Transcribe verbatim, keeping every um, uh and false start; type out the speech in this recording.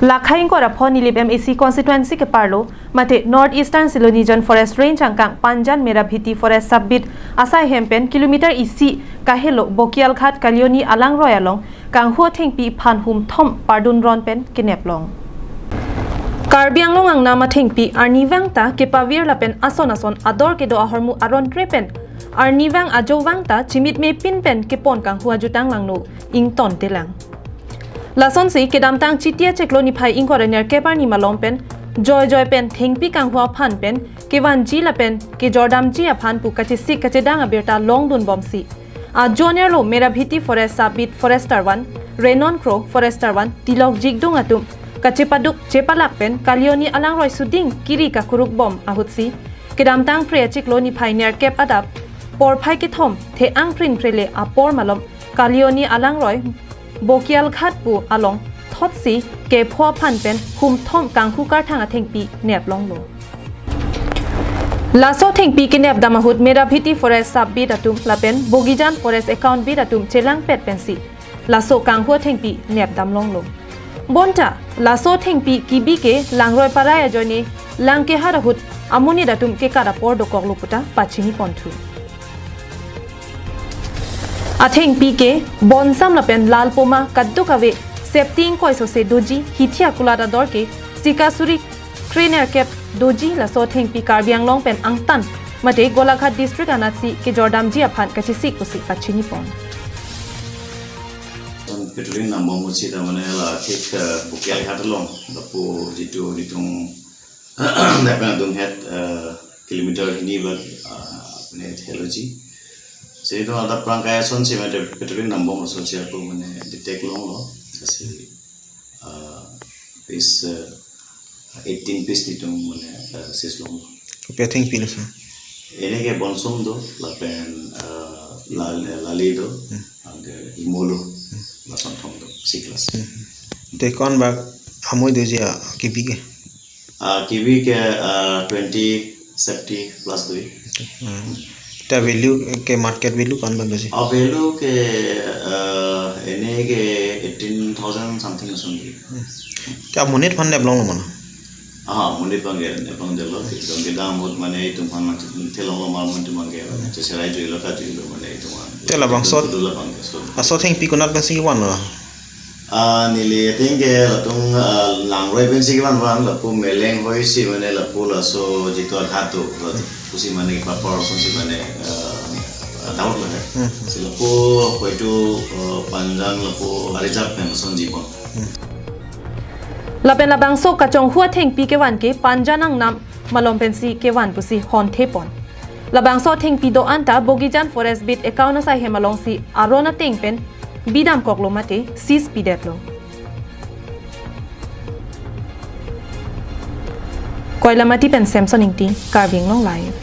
Lakhai ingkoi ra pho Nilip M A C constituency keparlo, mate North Eastern Silonijan Forest Range angkang Panjan Merabhiti Forest Sub-Beat asai hem pen kilometer isi kahelo Bokialghat Kalioni alangroi along kanghu athengpi phan humthom pardun ron pen kenep long. Karbi Anglong angnam athengpi arnivang ta kepavir lapen ason ason ador kedo ahormu aron tre pen arnivang ajovang ta chimitme pin pen kepon kanghu ajutang langno ingtonte lang. Lasonsi kedamtang Chiti achiklo niphai ingkoi ra nerkep arni malom pen joijoi pen thengpi kanghu aphan pen kevanji lapen kejordamji aphan pu kachesik kachedang abirta longdun bomsi, ajo anerlo Merabhiti Forest Sub-Beat Forester one, Renon Kro Forester one, Tilok Jikdung atum kachepaduk chepalak pen Kalioni alangroi suding kiri kakuruk bom ahutsi, kedamtang Phre achiklo niphai nerkep adap porphai kethom the-ang prin prele apor malom Kalioni alangroi Bokialghat pu along thotsi kepho aphan pen humthom kanghu karthang athengpi nep longlo. Laso thengpi kenep dam ahut Merabhiti Forest Sub-Beat atum lapen Bogijan Forest Account Beat atum chelangpet pensi laso kanghu athengpi nep dam longlo. Bonta laso thengpi kebi ke langroi parai ajoine lang kehat ahut amonit atum kekat apor dokoklo puta pachini ponthu. Athengpi ke Bonsam lapen Lalpoma kadokave septi ingkoi sose doji, hithi akulat ador ke sikasuri kre nerkep doji. Laso thengpi Karbi Anglong pen angtan mate Golaghat district anatsi kejordamji aphan kachesik pusi pachini pon. Petroleum nambong uchi ta mane la thik, eh, Bokialghat along lapu jitu ditung dapen adung het, eh, kilometer hini bak, eh, mane theology. Jadi itu ada perangkai ason si mane petroleum nambong ason si aku mane detect longlo. Kasi, eh, piece, eh, eighteen piece ditung mane, eh, seize longlo. Kopi athengpi laso? Ini ke Bonsam do, lapen, eh, Lal-, Lali do, Hmm. Anke Imolo, Hmm. lason thom do, C class. Hmm. Te ko-an bak amoi doji a kebi ke? Ah, kebi ke, ah, twenty septi plus doji. Hmm. Te value ke market value ko-an bak doji? Ah, value ke, ah, ini ke eighteen thousand something lason doji. Hmm. Te amonit aphan nep longlo mane? Ah, amonit abang ke, abang delo, kedam kedam ahut mane itum aphan mane thelonglo mal mane itum abang ke, mane cheserai juilo kajuilo mane itum aphan. Te labangso, Itu labang ke, so. Laso thengpi konat pensi kevanlo? Ah, neli, I think ke latum, ah, langroi pensi kevan van, lapu Meleng hoi si mane lapu laso jitu aghat do, lapu si mane kepapor ason si mane, ah, doubt lo he. Hmm, hmm. Si lapu hoi tu, ah, Panjan lapu arijak pen ason jipon. Hmm. Lapen labangso kachonghu athengpi kevan ke Panjan angnam malom pensi kevan pusi honthe pon. Labangso athengpi do-an ta Bogijan Forest Beat Account asai hem alongsi aron ateng pen bidam koklo mate seize pidetlo. Koilamati pen Samson Ingti, Karbi Anglong Live.